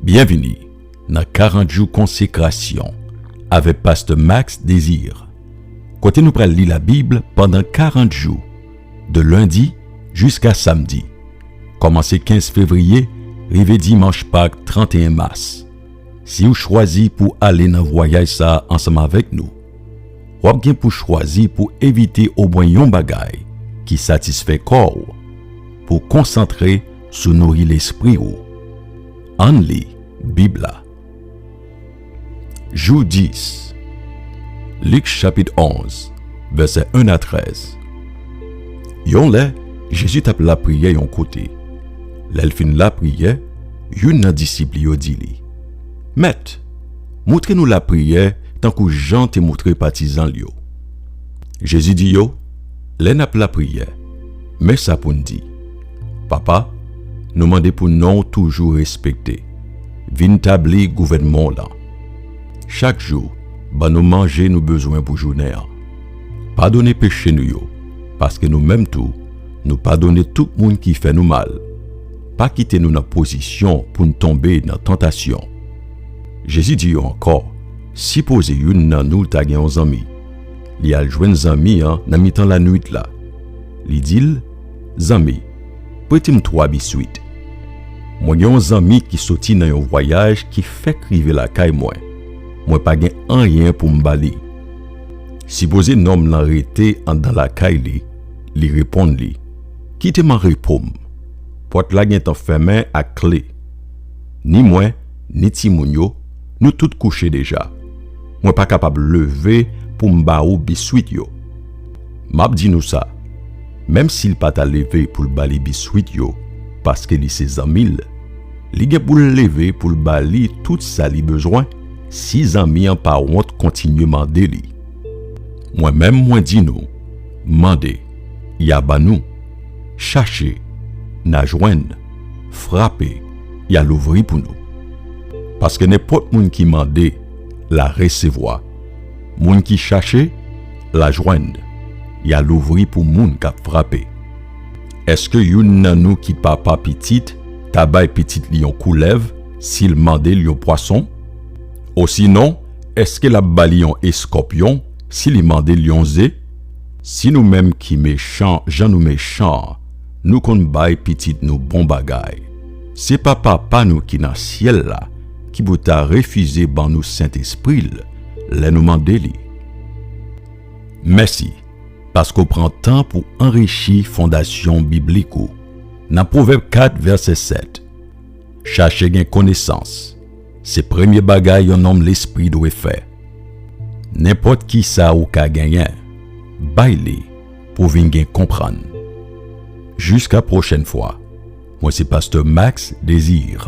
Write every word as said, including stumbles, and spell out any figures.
Byenvini nan karant jou konsekrasyon avèk Pastè Max Désir, kote nou pral li Labib pandan karant jou, de lendi jiska samdi, kòmanse kenz fevriye rive dimanch Pak trannteyen mas. Si w chwazi pou ale nan vwayaj sa a ansanm avèk nou, w ap gen pou chwazi pou evite omwen yon bagay ki satisfè kò w, pou konsantre sou nouri lespri w. Ann li Bib la. Jou dis. Lik chapit onz, vèsè en a trèz. Yon lè, Jezi t ap lapriyè yon kote. Lè l fin lapriyè, youn nan disip li yo di li, Mèt, montre nou lapriyè tankou Jan te montre patizan l yo. Jezi di yo, Lè n ap lapriyè, men sa pou n di, Papa, nou mande pou non w toujou respekte. Vin tabli gouvènman w lan. Chak jou, ban nou manje nou bezwen pou jounen an. Padone peche nou yo, paske nou menm tou, nou padone tout moun ki fè nou mal. Pa kite nou nan pozisyon pou n tonbe nan tantasyon. Jezi di yo ankò, Sipoze youn nan nou ta gen yon zanmi. Li al jwenn zanmi an nan mitan lannuit la. Li di l, Zanmi, prete m twa biswit. Mwen gen yon zanmi ki soti nan yon vwayaj ki fèk rive lakay mwen. Mwen pa gen anyen pou m ba li. Sipoze nonm lan rete anndan lakay li, li reponn li, Kite m an repo m. Pòt la gentan fèmen ak kle. Ni mwen, ni timoun yo, nou tout kouche deja. Mwen pa kapab leve pou m ba ou biswit yo. M ap di nou sa, menm si l pa ta leve pou l ba li biswit yo, paske li se zanmi l, li gen pou l leve pou l ba li tout sa li bezwen, si zanmi an pa wont kontinye mande li. Mwen menm, mwen di nou, mande, y a ban nou. Chache, n a jwenn. Frape, y a louvri pou nou. Paske nenpòt moun ki mande, l a resevwa. Moun ki chache, l a jwenn. Y a louvri pou moun k ap frape. Èske youn nan nou ki papa pitit ta bay pitit li yon koulèv si l mande l yon pwason? Osinon, èske l ap ba li yon eskòpyon si li mande l yon ze? Si nou menm ki mechan jan nou mechan an, nou konn bay pitit nou bon bagay, se Papa pa nou ki nan syèl la ki pou ta refize ban nou Sentespri l lè nou mande li? Mèsi, paske w pran tan pou anrichi fondasyon biblik ou. Nan Pwovèb kat, vèsè sèt, Chache gen konesans, se premye bagay yon nonm lespri dwe fè. Nenpòt ki sa ou ka genyen, bay li pou w vin gen konprann. Jiska pwochèn fwa, mwen se Pastè Max Désir.